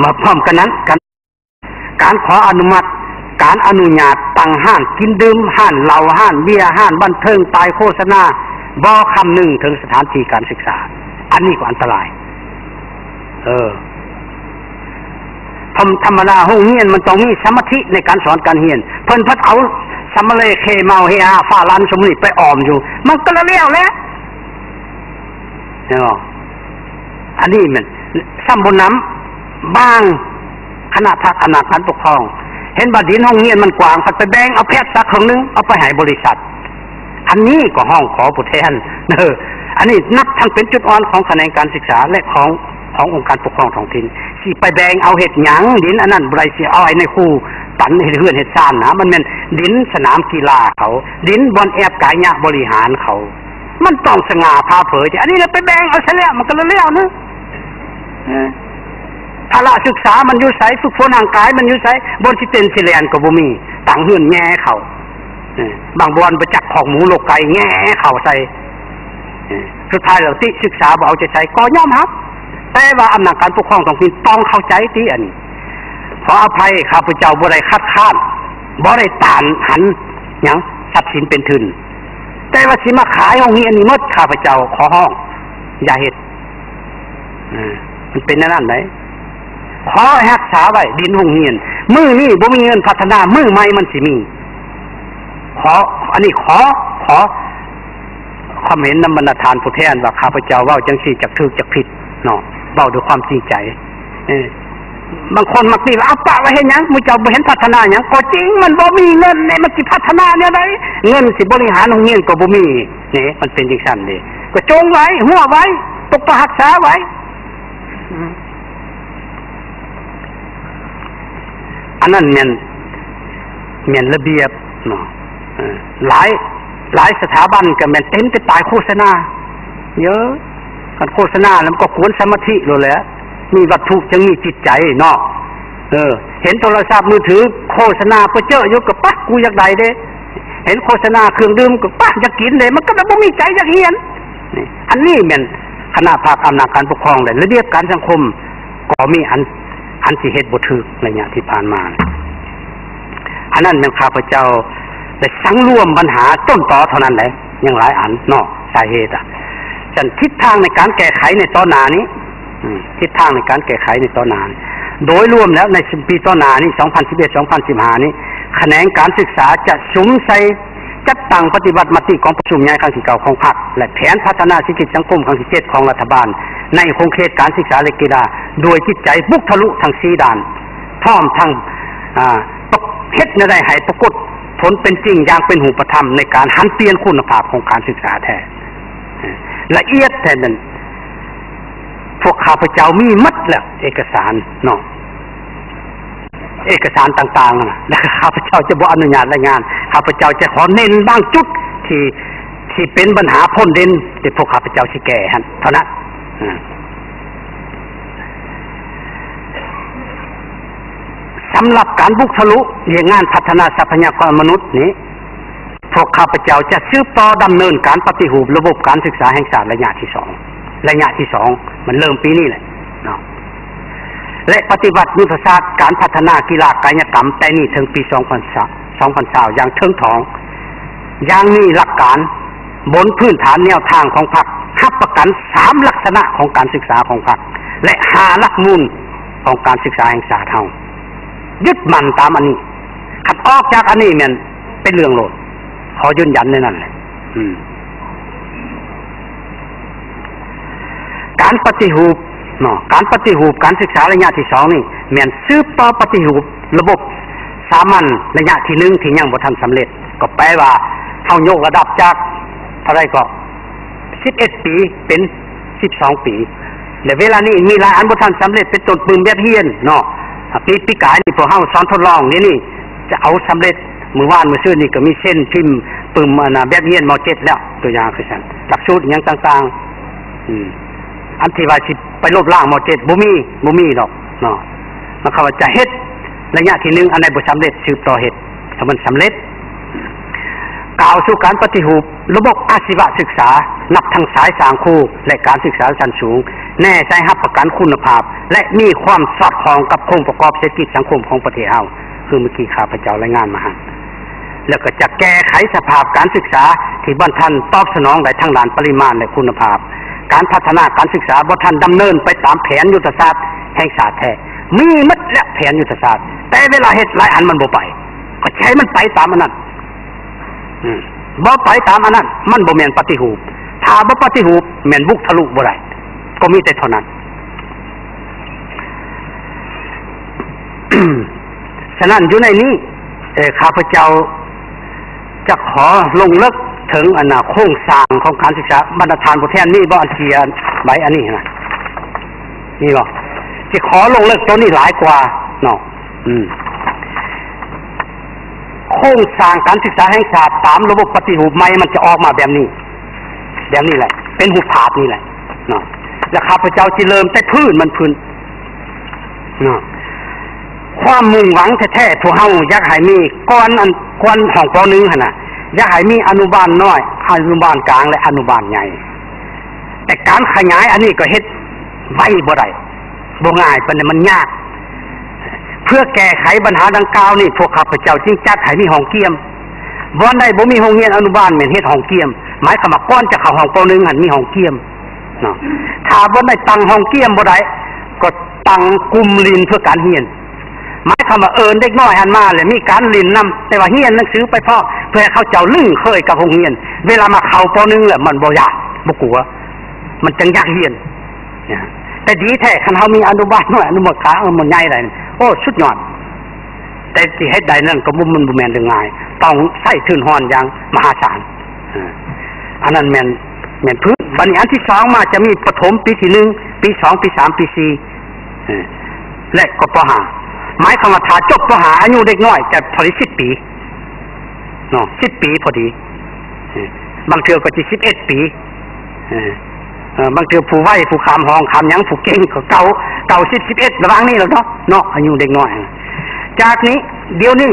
ມາພ້ອມກັນນັ້ນ ການ ການຂໍອະນຸມັດ ການອະນຸຍາດຕັ້ງຮ້ານກິນດື່ມ, ຮ້ານເຫຼົ້າ, ຮ້ານເບຍ, ຮ້ານບັນເທີງ, ປ້າຍໂຄສະນາ ບໍ່ຄຳນຶງເຖິງສະຖານທີ່ການສຶກສາ. ອັນນີ້ກໍອັນຕະລາຍ. ເອີ ທຳ ທຳມະດາໂຮງຮຽນມັນຕ້ອງມີສະມາທິໃນການສອນການຮຽນ, ເພິ່ນພັດເອົາສຳມະເລເຄເມົາເຮຮາຟ້າລັນຊຸມນີ້ໄປອ້ອມຢູ່ ມັນກໍລະແລ້ວແຫຼະ ເຫັນບໍ່? ອັນນີ້ແມ່ນ ຊ້ຳບໍ່ນຳ ບາງຄະນະພັກອຳນາດການປົກຄອງ ເຫັນວ່າດິນໂຮງຮຽນມັນກວ້າງ ພັດໄປແບ່ງເອົາແພດຊະເຄິ່ງໜຶ່ງ ເອົາໄປໃຫ້ບໍລິສັດ. ອັນນີ້ກໍຮ້ອງຂໍຜູ້ແທນເດີ. ອັນນີ້ນັບທັງເປັນຈຸດອ່ອນຂອງຂະແໜງການສຶກສາ ແລະ ຂອງ ຂອງອົງການປົກຄອງທ້ອງຖິ່ນ. ຊິໄປແບ່ງເອົາເຮັດຫຍັງ? ດິນອັນນັ້ນບໍ່ໄດ້ຊິເອົາໃຫ້ນາຍຄູປັນເຮັດເຮືອນເຮັດຊານນະ, ມັນແມ່ນດິນສະໜາມກິລາເຂົາ, ດິນບ່ອນແອບກາຍະບໍລິຫານເຂົາ. ມັນຕ້ອງສະຫງ່າຜ່າເຜີຍ. ອັນນີ້ລະໄປແບ່ງເອົາຊະແລ້ວ ມັນກໍລະແລ້ວເນາະ. ເອີ ພາລະສຶກສາມັນຢູ່ໃສ? ຝຶກຝົນຮ່າງກາຍມັນຢູ່ໃສ? ບ່ອນຊິເຕັ້ນຊິແລ່ນກໍບໍ່ມີ, ຕັ້ງເຮືອນແຍ່ເຂົາ. ເອີ ບາງບ່ອນໄປຈັບຄອກໝູລົກໄກ່ແຍ່ເຂົາໃສ່. ເອີ ສຸດທ້າຍແລ້ວຕິ ສຶກສາບໍ່ເອົາໃຈໃສ່ ກໍຍອມຮັບ. ແຕ່ວ່າອຳນາດການປົກຄອງທ້ອງຖິ່ນຕ້ອງເຂົ້າໃຈຕິ ອັນນີ້. ຂໍອະໄພ, ຂ້າພະເຈົ້າບໍ່ໄດ້ຄັດຄ້ານ, ບໍ່ໄດ້ຕ້ານຫັນຫຍັງ ຊັບສິນເປັນທຶນ. ແຕ່ວ່າຊິມາຂາຍໂຮງຮຽນນີ້ໝົດ, ຂ້າພະເຈົ້າຂໍຮ້ອງ ຢ່າເຮັດ. ເອີ ມັນເປັນແນວນັ້ນໃດ໋. ຂໍໃຫ້ຮັກສາໄວ້ດິນໂຮງຮຽນ. ມື້ນີ້ບໍ່ມີເງິນພັດທະນາ, ມື້ໃໝ່ມັນຊິມີ. ຂໍ ອັນນີ້ຂໍ ຂໍຄວາມເຫັນນຳບັນດາທ່ານຜູ້ແທນວ່າ ຂ້າພະເຈົ້າເວົ້າຈັ່ງຊີ້ຈັກຖືກຈັກຜິດເນາະ, ເວົ້າດ້ວຍຄວາມຈິງໃຈ. ເອີ ບາງຄົນມັກຕິວ່າ ເອົາປະໄວ້ເຮັດຫຍັງ? ໝູ່ເຈົ້າບໍ່ເຫັນພັດທະນາຫຍັງ? ກໍຈິງ, ມັນບໍ່ມີເງິນເດ້, ມັນຊິພັດທະນາແນວໃດ? ເງິນຊິບໍລິຫານໂຮງຮຽນກໍບໍ່ມີ. ນີ້ ມັນເປັນຈັ່ງຊັ້ນເດ້. ກໍຈົ່ງໄວ້, ຮົ້ວໄວ້, ປົກປັກຮັກສາໄວ້. ອັນນັ້ນແມ່ນ ແມ່ນລະບຽບເນາະ. ເອີ ຫຼາຍ ຫຼາຍສະຖາບັນກໍແມ່ນເຕັມແຕ່ປ້າຍໂຄສະນາເຍອະ. ຄັນໂຄສະນາແລ້ວມັນກໍກວນສະມາທິໂລດແຫຼະ. ມີວັດຖຸຈັ່ງມີຈິດໃຈເນາະ. ເອີ ເຫັນໂທລະສັບມືຖືໂຄສະນາປະເຈີ້ຢູ່ກໍປະ ກູຢາກໄດ້ເດ້. ເຫັນໂຄສະນາເຄື່ອງດື່ມກໍປະ ຢາກກິນເດ້. ມັນກໍບໍ່ມີໃຈຢາກຮຽນ. ນີ້ ອັນນີ້ແມ່ນຄະນະພັກອຳນາດການປົກຄອງ ແລະ ລະບຽບການສັງຄົມ ກໍມີອັນ ອັນທີ່ເຮັດບໍ່ຖືກໄລຍະທີ່ຜ່ານມາ. ອັນນັ້ນແມ່ນຂ້າພະເຈົ້າໄດ້ສັງລວມບັນຫາຕົ້ນຕໍເທົ່ານັ້ນແຫຼະ, ຍັງຫຼາຍອັນເນາະ ສາເຫດອະ. ສະນັ້ນທິດທາງໃນການແກ້ໄຂໃນຕໍ່ໜ້ານີ້ ອືມ ທິດທາງໃນການແກ້ໄຂໃນຕໍ່ໜ້ານີ້ ໂດຍລວມແລ້ວໃນປີຕໍ່ໜ້ານີ້ ສອງພັນສິບເອັດ ສອງພັນສິບຫ້ານີ້ ຂະແໜງການສຶກສາຈະສຸມໃສ່ ຈັດຕັ້ງປະຕິບັດມະຕິກອງປະຊຸມໃຫຍ່ຄັ້ງທີເກົ້າຂອງພັກ ແລະ ແຜນພັດທະນາເສດຖະກິດສັງຄົມຄັ້ງທີເຈັດຂອງລັດຖະບານ ໃນຂົງເຂດການສຶກສາ ແລະ ກິລາ ດ້ວຍຈິດໃຈບຸກທະລຸທັງສີ່ດ້ານ ພ້ອມທັງ ອາ ເຮັດແນວໃດໃຫ້ປາກົດຜົນເປັນຈິງຢ່າງເປັນຮູບປະທຳ ໃນການຫັນປ່ຽນຄຸນນະພາບຂອງການສຶກສາແທ້. ລະອຽດແທ້ນັ້ນ ພວກຂ້າພະເຈົ້າມີໝົດແລ້ວ ເອກະສານເນາະ ເອກະສານຕ່າງໆ ແລະ ຂ້າພະເຈົ້າຈະບໍ່ອະນຸຍາດລາຍງານ. ຂ້າພະເຈົ້າຈະຂໍເນັ້ນບາງຈຸດທີ່ ທີ່ເປັນບັນຫາພົ້ນເດັ່ນ ທີ່ພວກຂ້າພະເຈົ້າຊິແກ້ຫັ້ນເທົ່ານັ້ນ. ສຳລັບການບຸກທະລຸວຽກງານພັດທະນາຊັບພະຍາກອນມະນຸດນີ້ ພວກຂ້າພະເຈົ້າຈະສືບຕໍ່ດຳເນີນການປະຕິຮູບລະບົບການສຶກສາແຫ່ງຊາດໄລຍະທີສອງ. ໄລຍະທີສອງ ມັນເລີ່ມປີນີ້ແຫຼະເນາະ ແລະ ປະຕິບັດຍຸດທະສາດການພັດທະນາກິລາກາຍະກຳແຕ່ນີ້ເຖິງປີສອງພັນຊາວ ສອງພັນຊາວ ຢ່າງເຖິງຖອງ ຢ່າງມີຫຼັກການ ບົນພື້ນຖານແນວທາງຂອງພັກ ຮັບປະກັນສາມລັກສະນະຂອງການສຶກສາຂອງພັກ ແລະ ຫ້າຫຼັກມູນຂອງການສຶກສາແຫ່ງຊາດເຮົາ. ຍຶດໝັ້ນຕາມອັນນີ້. ຄັນອອກຈາກອັນນີ້ແມ່ນເປັນເລື່ອງໂລດ. ຂໍຢືນຢັນໃນນັ້ນແຫຼະ. ອືມ ການປະຕິຮູບເນາະ, ການປະຕິຮູບການສຶກສາໄລຍະທີສອງນີ້ ແມ່ນສືບຕໍ່ປະຕິຮູບລະບົບສາມັນໄລຍະທີໜຶ່ງທີ່ຍັງບໍ່ທັນສຳເລັດ. ກໍແປວ່າເຮົາຍົກລະດັບຈາກເທົ່າໃດກໍ ສິບເອັດປີ ເປັນສິບສອງປີ ແລະ ເວລານີ້ມີຫຼາຍອັນບໍ່ທັນສຳເລັດ ເປັນຕົ້ນປຶ້ມແບບຮຽນເນາະ. ປີ ປີກາຍນີ້ພວກເຮົາສອນທົດລອງ ດຽວນີ້ຈະເອົາສຳເລັດ. ມື້ວານມື້ຊືນນີ້ກໍມີເຊັນພິມປຶ້ມອັນນະ ແບບຮຽນ ມໍເຈັດ ແລ້ວ ຕົວຢ່າງຄືຊັ້ນ ຫຼັກສູດອີ່ຫຍັງຕ່າງໆ. ອືມ ອັນທີ່ວ່າຊິໄປລົບລ້າງ ມໍເຈັດ ບໍ່ມີ ບໍ່ມີດອກເນາະ. ໝາຍຄວາມວ່າຈະເຮັດໄລຍະທີໜຶ່ງ ອັນໃດບໍ່ສຳເລັດ ສືບຕໍ່ເຮັດໃຫ້ມັນສຳເລັດ. ກ່າວສູ່ການປະຕິຮູບລະບົບອາຊີວະສຶກສາ ນັບທັງສາຍສ້າງຄູ ແລະ ການສຶກສາຊັ້ນສູງ ແນໃສ່ຮັບປະກັນຄຸນນະພາບ ແລະ ມີຄວາມສອດຄ່ອງກັບໂຄງປະກອບເສດຖະກິດສັງຄົມຂອງປະເທດເຮົາ ຄືເມື່ອກີ້ຂ້າພະເຈົ້າລາຍງານມາຫັ້ນ. ແລ້ວກໍຈະແກ້ໄຂສະພາບການສຶກສາທີ່ບໍ່ທັນຕອບສະໜອງໄດ້ທາງດ້ານປະລິມານ ແລະ ຄຸນນະພາບ. ການພັດທະນາການສຶກສາບໍ່ທັນດຳເນີນໄປຕາມແຜນຍຸດທະສາດແຫ່ງຊາດແທ້. ມີໝົດແລ້ວແຜນຍຸດທະສາດ, ແຕ່ເວລາເຮັດຫຼາຍອັນມັນບໍ່ໄປ, ກໍໃຫ້ມັນໄປຕາມອັນນັ້ນ. ອືມ ບໍ່ໄປຕາມອັນນັ້ນ ມັນບໍ່ແມ່ນປະຕິຮູບ. ຖ້າບໍ່ປະຕິຮູບ ແມ່ນບຸກທະລຸບໍ່ໄດ້. ກໍມີແຕ່ເທົ່ານັ້ນ. ສະນັ້ນ ຢູ່ໃນນີ້ ເອີ ຂ້າພະເຈົ້າຈະຂໍລົງເລິກເຖິງອັນນ່າໂຄງສ້າງຂອງການສຶກສາ. ບັນດາທ່ານຜູ້ແທນມີບໍ່ ອັນເຂຍນໃບອັນນີ້ນະ? ມີບໍ່? ຊິຂໍລົງເລິກໂຕນີ້ຫຼາຍກວ່າເນາະ. ອືມ ໂຄງສ້າງການສຶກສາແຫ່ງຊາດຕາມລະບົບປະຕິຮູບໃໝ່ ມັນຈະອອກມາແບບນີ້, ແບບນີ້ແຫຼະ, ເປັນຮູບພາບນີ້ແຫຼະເນາະ. ແລ້ວຂ້າພະເຈົ້າຊິເລີ່ມແຕ່ພື້ນມັນ, ພື້ນເນາະ. ຄວາມມຸ່ງຫວັງແທ້ໆ ພວກເຮົາຢາກໃຫ້ມີ ກ່ອນອັນ ກ່ອນຫ້ອງ ປ.ໜຶ່ງ ຫັ້ນນະ, ຢາກໃຫ້ມີອະນຸບານນ້ອຍ, ອະນຸບານກາງ ແລະ ອະນຸບານໃຫຍ່. ແຕ່ການຂະຫຍາຍອັນນີ້ກໍເຮັດໄວບໍ່ໄດ້, ບໍ່ງ່າຍປານໃດ, ມັນຍາກ. ເພື່ອແກ້ໄຂບັນຫາດັ່ງກ່າວນີ້ ພວກຂ້າພະເຈົ້າຈຶ່ງຈັດໃຫ້ມີຫ້ອງກຽມ. ບ່ອນໃດບໍ່ມີໂຮງຮຽນອະນຸບານ ແມ່ນເຮັດຫ້ອງກຽມ, ໝາຍຄວາມວ່າກ່ອນຈະເຂົ້າຫ້ອງ ປ.ໜຶ່ງ ຫັ້ນມີຫ້ອງກຽມເນາະ. ຖ້າບ່ອນໃດຕັ້ງຫ້ອງກຽມບໍ່ໄດ້ ກໍຕັ້ງກຸ່ມຫຼິ້ນເພື່ອການຮຽນ. ໝາຍຄວາມວ່າເອີ້ນເດັກນ້ອຍຫັ້ນມາ ແລ້ວມີການຫຼິ້ນນຳ, ແຕ່ວ່າຮຽນໜັງສືໄປພ້ອມ ເພື່ອໃຫ້ເຂົາເຈົ້າລຶ້ງເຄີຍກັບໂຮງຮຽນ. ເວລາມາເຂົ້າ ປ.ໜຶ່ງ ແລ້ວມັນບໍ່ຢາກ, ບໍ່ກົວ, ມັນຈັ່ງຢາກຮຽນ. ແຕ່ດີແທ້ ຄັນເຮົາມີອະນຸບານນ້ອຍ, ອະນຸບານກາງ, ອະນຸບານໃຫຍ່ໄດ້, ໂອ້ ສຸດຍອດ. ແຕ່ຊິເຮັດໄດ້ນັ້ນກໍບໍ່, ມັນບໍ່ແມ່ນເລື່ອງງ່າຍ, ຕ້ອງໃຊ້ທຶນຮອນຢ່າງມະຫາສານ. ເອີ ອັນນັ້ນແມ່ນ, ແມ່ນພື້ນ. ບັດນີ້ອັນທີສອງມາຈະມີປະຖົມປີທີໜຶ່ງ, ປີສອງ, ປີສາມ, ປີສີ່ ເອີ ແລະ ກໍ ປ.ຫ້າ. ໝາຍຄວາມວ່າຖ້າຈົບ ປ.ຫ້າ ອາຍຸເດັກນ້ອຍຈະພໍດີສິບປີເນາະ, ສິບປີພໍດີ. ເອີ ບາງເທື່ອກໍຊິສິບເອັດປີ. ເອີ ເອີ ບາງເທື່ອຜູ້ໄວ, ຜູ້ຂ້າມຫ້ອງຂ້າມຫຍັງ, ຜູ້ເກັ່ງກໍເກົ້າ, ເກົ້າສິບ, ສິບເອັດ ລະຫວ່າງນີ້ແຫຼະເນາະ, ເນາະ, ອາຍຸເດັກນ້ອຍ. ຈາກນີ້ ດຽວນີ້,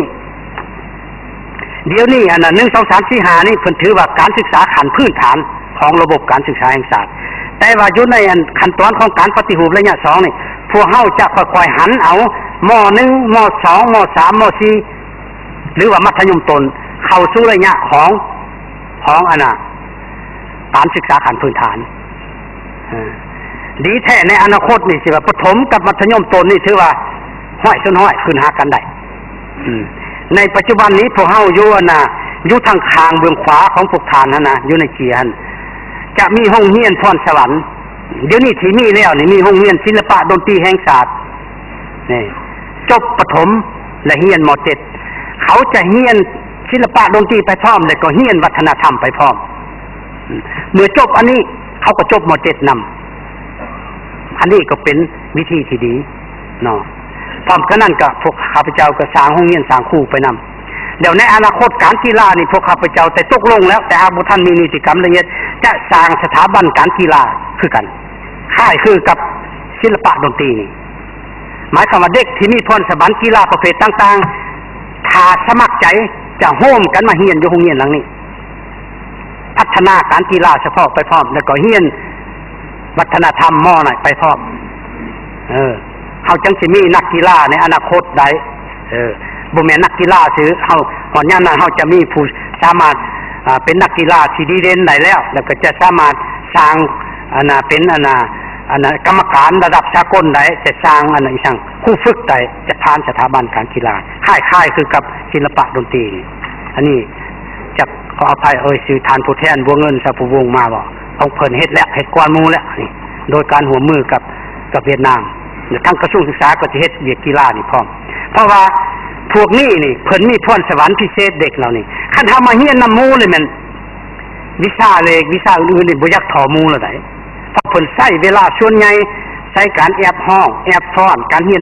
ດຽວນີ້ ອັນນ່າ ໜຶ່ງ ສອງ ສາມ ສີ່ ຫ້າ ນີ້ ເພິ່ນຖືວ່າການສຶກສາຂັ້ນພື້ນຖານຂອງລະບົບການສຶກສາແຫ່ງຊາດ. ແຕ່ວ່າຢູ່ໃນອັນຂັ້ນຕອນຂອງການປະຕິຮູບໄລຍະສອງນີ້ ພວກເຮົາຈະຄ່ອຍໆຫັນເອົາ ມ.ໜຶ່ງ ມ.ສອງ ມ.ສາມ ມ.ສີ່ ຫຼືວ່າມັດທະຍົມຕົ້ນ ເຂົ້າສູ່ໄລຍະຂອງ, ຂອງອັນນ່າ ການສຶກສາຂັ້ນພື້ນຖານ. ເອີ ດີແທ້ໃນອະນາຄົດນີ້ ຊິວ່າປະຖົມກັບມັດທະຍົມຕົ້ນນີ້ ຖືວ່າຮ້ອຍສ່ວນຮ້ອຍ ຂຶ້ນຫາກັນໄດ້. ອືມ ໃນປັດຈຸບັນນີ້ ພວກເຮົາຢູ່ອັນນ່າ ຢູ່ທາງຂ້າງເບື້ອງຂວາຂອງພວກທ່ານຫັ້ນນະ, ຢູ່ໃນເຈ້ຍຫັ້ນ ຈະມີໂຮງຮຽນພອນສະຫວັນ. ດຽວນີ້ທີ່ມີແລ້ວນີ້ ມີໂຮງຮຽນສິລະປະດົນຕີແຫ່ງຊາດ. ນີ້ ຈົບປະຖົມ ແລະ ຮຽນ ມ.ເຈັດ ເຂົາຈະຮຽນສິລະປະດົນຕີໄປພ້ອມ ແລະ ກໍຮຽນວັດທະນະທຳໄປພ້ອມ. ເມື່ອຈົບອັນນີ້ ເຂົາກໍຈົບ ມ.ເຈັດ ນຳ. ອັນນີ້ກໍເປັນວິທີທີ່ດີເນາະ. ພ້ອມກັນນັ້ນກໍ ພວກຂ້າພະເຈົ້າກໍສ້າງໂຮງຮຽນສ້າງຄູໄປນຳ. ແລ້ວໃນອະນາຄົດການກິລານີ້ ພວກຂ້າພະເຈົ້າໄດ້ຕົກລົງແລ້ວ, ແຕ່ຫາກບໍ່ທັນມີນິຕິກຳລະອຽດ, ຈະສ້າງສະຖາບັນການກິລາຄືກັນ, ຄ້າຍຄືກັບສິລະປະດົນຕີນີ້. ໝາຍຄວາມວ່າເດັກທີ່ມີພອນສະຫວັນກິລາປະເພດຕ່າງໆ ຖ້າສະໝັກໃຈຈະໂຮມກັນມາຮຽນຢູ່ໂຮງຮຽນຫຼັງນີ້, ພັດທະນາການກິລາສະເພາະໄປພ້ອມ, ແລ້ວກໍຮຽນວັດທະນະທຳ ມ.ນັ້ນໄປພ້ອມ. ເອີ ເຮົາຈັ່ງຊິມີນັກກິລາໃນອະນາຄົດໄດ້. ເອີ ບໍ່ແມ່ນນັກກິລາຊື່, ເຮົາ ຮອດຍາມນັ້ນເຮົາຈະມີຜູ້ສາມາດ ອ່າ ເປັນນັກກິລາທີ່ດີເດັ່ນໄດ້ແລ້ວ, ແລ້ວກໍຈະສາມາດສ້າງ ອັນນ່າ ເປັນ ອັນນ່າ ອັນນ່າ ກຳມະການລະດັບສາກົນໄດ້, ຈະສ້າງ ອັນນ່າ ອີ່ຫຍັງ ຄູຝຶກໄດ້, ຈະຜ່ານສະຖາບັນການກິລາ, ຄ້າຍໆຄືກັບສິລະປະດົນຕີ. ອັນນີ້ຈະ ຂໍອະໄພເອີຍຊື່ທ່ານຜູ້ແທນບົວເງິນ ຊາວພູວົງມາບໍ່? ຂອງເພິ່ນເຮັດແລ້ວ, ເຮັດກ່ອນໝູ່ແລ້ວນີ້, ໂດຍການຮ່ວມມືກັບ ກັບຫວຽດນາມ. ແລະ ທາງກະຊວງສຶກສາກໍຈະເຮັດວຽກກິລານີ້ພ້ອມ, ເພາະວ່າພວກນີ້ນີ້ເພິ່ນມີພອນສະຫວັນພິເສດ, ເດັກເຫຼົ່ານີ້ ຄັນເຮົາມາຮຽນນຳໝູ່ແລ້ວແມ່ນ ວິຊາເລກ ວິຊາອື່ນໆນີ້ບໍ່ຢາກທໍ່ໝູ່ແລ້ວໃດ, ເພາະເພິ່ນໃຊ້ເວລາສ່ວນໃຫຍ່ໃສ່ການແອບຮ້ອງ ແອບຟ້ອນ, ການຮຽນ